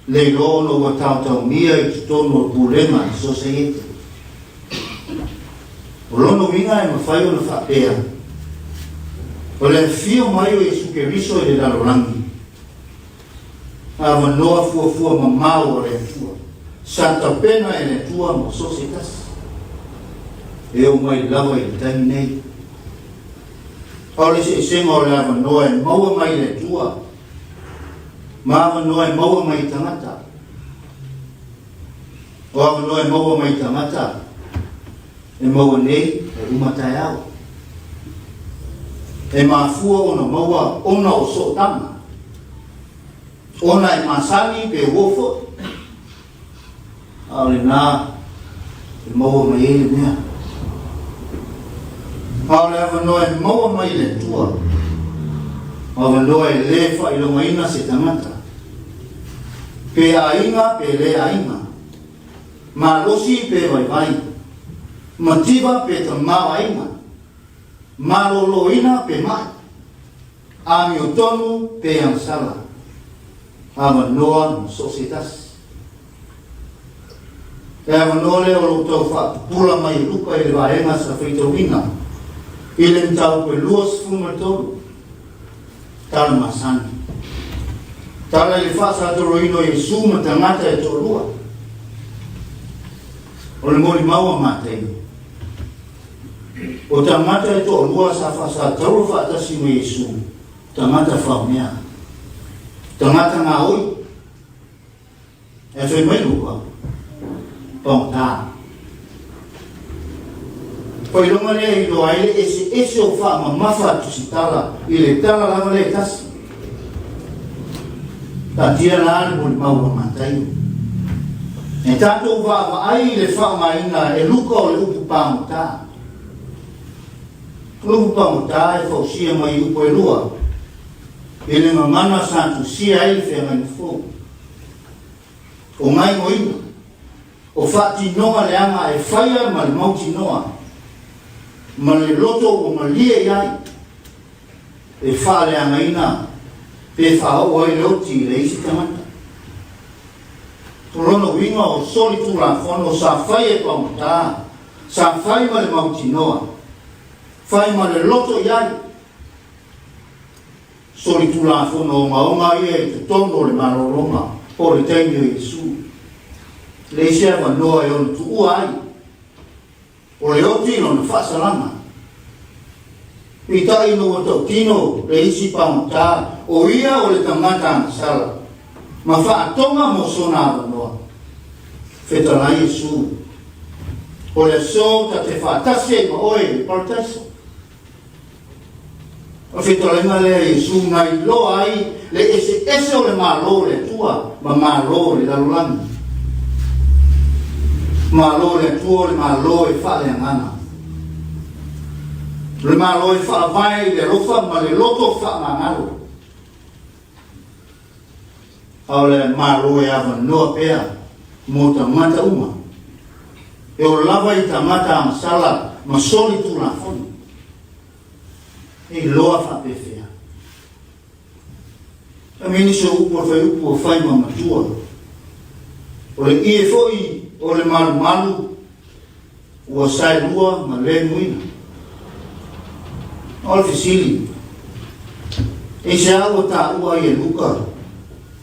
Le iloa ona ua taotaomia i totonu o le Pulega a le Sosaiete. O lona uiga e mafai ona faapea, o le afio mai o Iesu Keriso i le lalolagi, avanoa fuafua mamao a le Atua, sa tapena e le Atua mo so o se tasi, e oo mai lava i le taimi nei. A o le eseesega o le avanoa e maua mai i le Atua ma avanoa e maua mai i tagata. O avanoa e maua mai i tagata, e maua nei e uma taeao. E mafua ona maua ona o sootaga, ona e masani pe uo foi. A o lena e maua mai ai le mea. A o le avanoa e maua mai i le Atua, o avanoa e le faailogaina se tagata, pe aiga pe le aiga, malosi pe vaivai, mativa pe tamaoaiga, malōlōina pe maʻi, amiotonu pe agasala, avanoa mo so o se tasi. E avanoa lea o lo o tau faapupula mai e Luka i le vaega sa faitauina i le mataupu e 23, tala masani. Tala i le faasatoloina o Iesu ma tagata e toalua. O le molimau a Mataio. O tagata e toalua sa faasatauro faatasi ma Iesu, tagata faumea, tagata gaoi. E fai mai Luka, pagota. Failoga lea e iloa ai le eseese o faamamafa a Tusitala i le tala lava lea e tasi. Taatia la le molimau a Mataio. E tatou vaavaai i le faaaogaina e Luka o le upu pagota. O le upu pagota e fausia mai i upu e lua, i le gagana sa tusia ai le feagaiga fou. O gaegoina, o faatinoga leaga e faia ma le mautinoa, ma le loto ua malie i ai, e faaleagaina pe faaoo ai le oti i le isi tagata. O lona uiga o solitulafono sa fai e pagota, sa fai ma le mautinoa, fai ma le loto i ai, Solitulafono ogaoga ia i totonu o le malologa po o le taimi o Iesu. Leai se avanoa e ono tuua ai o le oti lona faasalaga. Peitai ina ua tautino le isi pagota o ia o le tagata agasala ma faatoga mo sona avanoa, fetalai Iesu, O le aso ta te faatasi ai ma oe i le Parataiso. O le fetalaiga lea a Iesu na iloa ai le eseese o le Malo o le Atua ma Malo o le lalolagi. Malo o le Atua o le Malo e faaleagaga. O le Malo e faavae i le alofa ma le loto faamagalo. A o le Malo e avanoa pea mo tagata uma, e o lava i tagata agasala ma solitulafono. E iloa faapefea. E mei nisi o upu o le fuaiupu ua fai ma matua. O le ie foi o le malumalu ua saelua ma le muina. O le fesili, aisea ua taua ai e Luka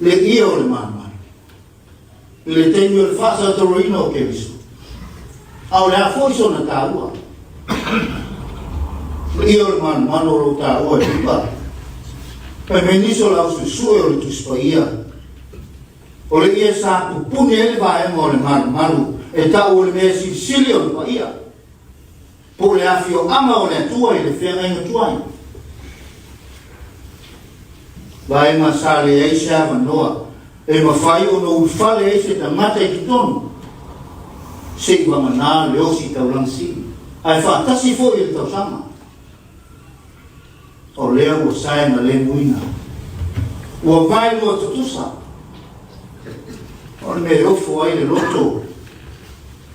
le ie o le malumalu i le taimi o le faasatoloina o Keriso? A o le a foi sona taua? O le ie o le malumalu o lo o taua e Luka, fai mai nisi o le ausuesue o le Tusi Paia, O le ie sa pupuni ai le vaega o le malumalu e tau o le mea silisili o le paia, po o le afioaga o le Atua i le feagaiga tuai. Vaega sa leai se avanoa e mafai ona ulufale ai se tagata i totonu, se i vagana le osi taulaga sili, ae faatasi foi i le tausaga. O lea ua sae ma le muina. Ua vaelua tutusa. O le mea e ofo ai le loto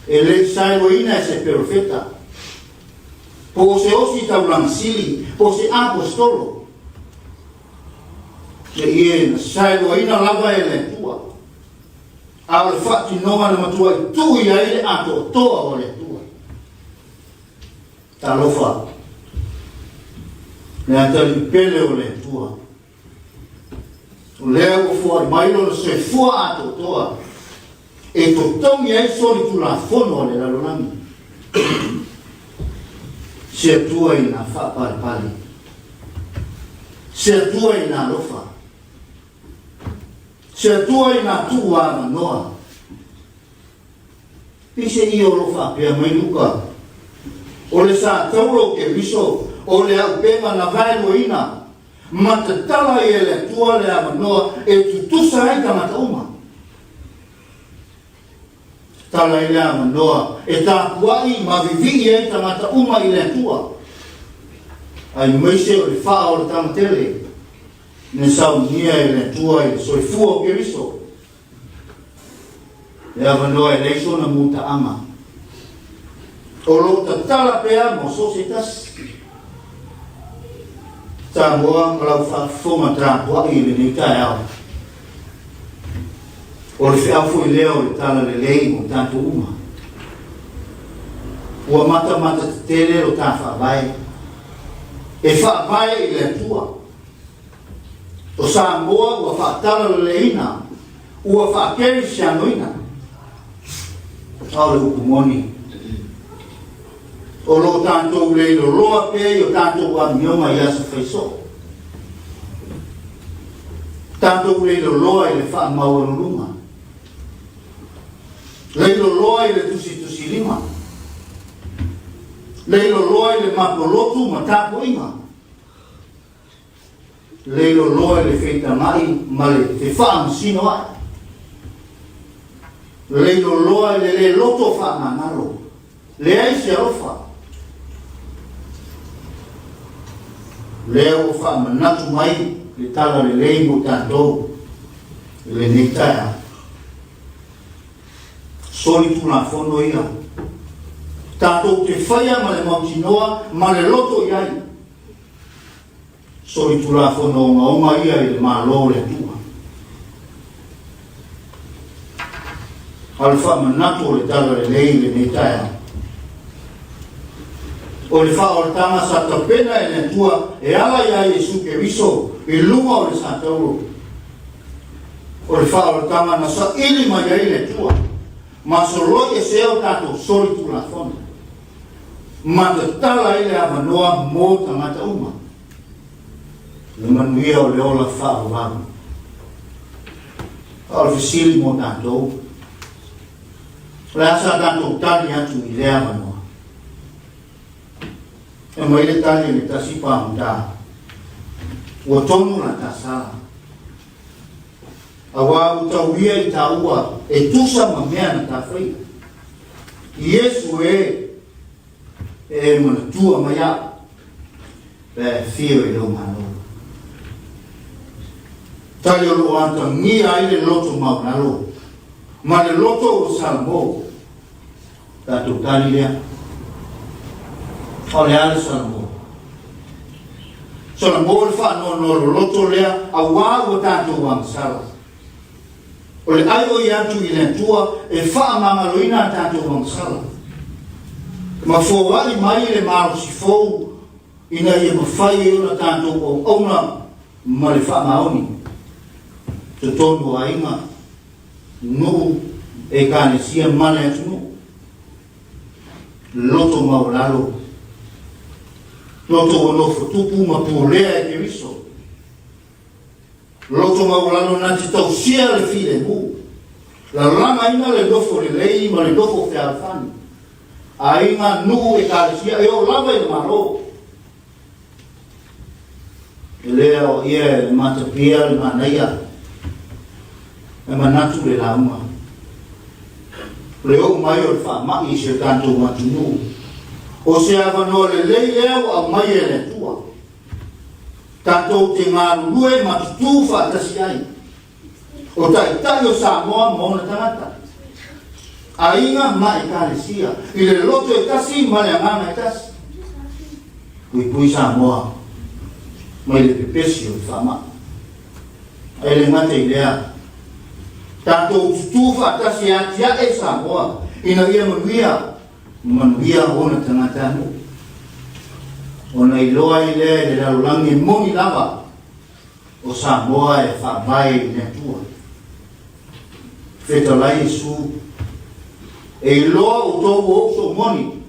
e le i saeluaina e se perofeta, po o se osi taulaga sili, po o se apostolo. Le ie na saeluaina lava e le Atua. A o le faatinoga na matuai tuu i ai le atoatoa o le Atua. Talofa, le atalii pele o le Atua. O lea ua foai mai lona soifua atoatoa e totogi ai solitulafono a le lalolagi. Se Atua i na faapalepale. Se Atua i na alofa. Se Atua i na tuu avanoa. Pise ia o lo faapea mai Luka, O le sa taula o Keriso, o le aupega na vaeluaina, ma tatala ai e le Atua le avanoa e tutusa ai tagata uma. Tatala ai le avanoa e tapuai ma vivii ai tagata uma i le Atua, aemaise o le faaolataga tele na saunia e le Atua i le soifua o Keriso. Le avanoa e leai sona mutaaga. O lo o tatala pea mo so o se tasi. Samoa ma lau faafofoga tapuai i lenei taeao. O le feau foi lea o le tala lelei mo tatou uma. Ua matamata tetele lo ta faavae. E faavae i le Atua. O Samoa ua faatalaleleina, ua faakerisianoina. A o le upu moni, o lo o tatou leiloloa pea i o tatou amioga i aso faisoo. Tatou leiloloa i le faamaualuluga. Leiloloa i le tusitusilima. Leiloloa i le mapolotu ma tapuaiga. Leiloloa i le feitagai ma le fefaamasinoai. Leiloloa i le le loto faamagalo. Leai se alofa. Lea ua faamanatu mai le tala lelei mo tatou i lenei taeao. Soli Tulafono ia. Tatou te faia ma le mautinoa ma le loto i ai. Solitulafono ogaoga ia i le Malo o le Atua. A o le faamanatu o le tala lelei i lenei taeao, o le faaolataga sa tapena e le Atua e ala iā Iesu Keriso i luga o le satauro, o le faaolataga na saili mai ai le Atua ma soloi esea o tatou solitulafono. Ma tatala ai le avanoa mo tagata uma. Le manuia o le ola faavavau. A o le fesili mo tatou, o le a sa tatou tali atu i lea avanoa? E mai le tali a le tasi pagota, ua tonu la ta sala, auā ua taulia i tāua e tusa ma mea na ta faia. Iesu e, e manatua mai au, pe a e afio i lou Malo. Tali o loo atagia ai le loto maualalo ma le loto ua Salamo. Tatou tali lea. O le a le Salamo? Salamo le faanoanoa loloto lea auā ua tatou agasala. O le ai o ia atu i le Atua e faamagaloina a tatou agasala ma foai mai le malosi fou ina ia mafai ai ona tatou auauna ma le faamaoni totonu o aiga, nuu, ekalesia ma le atunuu. Loto maualalo, loto ua nofo tupu ma pulea e Keriso. Loto maualalo na te tausia le filemu, lalagaina le nofo lelei ma le nofo fealofani. Aiga, nuu, ekalesia e oo lava i le Malo. E le aoaia e le matapia le manaia, e manatu le lauga. O le oo mai o le faamai i si o tatou atunuu, o se avanoa lelei lea ua aumai e le Atua. Tatou te galulue ma tutū faatasi ai. O Taitai o Samoa ma ona tagata, aiga ma Ekalesia, i le loto e tasi ma le agaga e tasi. Puipui Samoa mai le pepesi o le faamai. Ae le gata i lea, Tatou tutū faatasi e atiae Samoa ina ia manuia ma manuia ona tagatanuu. Ona iloa ai lea i le lalolagi e moni lava o Samoa e faavae i le Atua. Fetalai Iesu, e iloa outou ua ou soomoni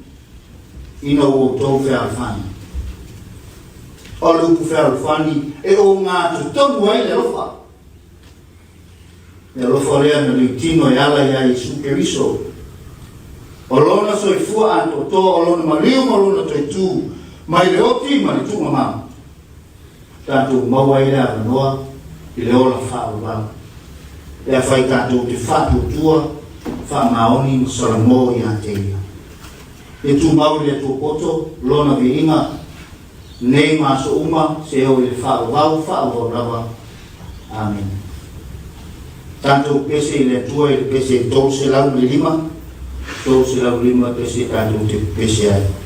ina ua outou fealofani. O le upu fealofani e ogatotonu ai le alofa. Le alofa lea na liutino e ala iā Iesu Keriso. O Lona soifua atoatoa, o Lona maliu ma Lona toetū, mai le oti ma le tuugamau, tatou maua ai le avanoa i le ola faavavau. Pe afai tatou te faatuatua, faamaoni ma salamo ia te Ia. Ia tumau i le Atua poto Lona viiga, nei ma aso uma, seia oo i le faavavau, faavavau lava. Amene. Tatou pese i le Atua i le pese 305, 305 pese tatou te pese ai.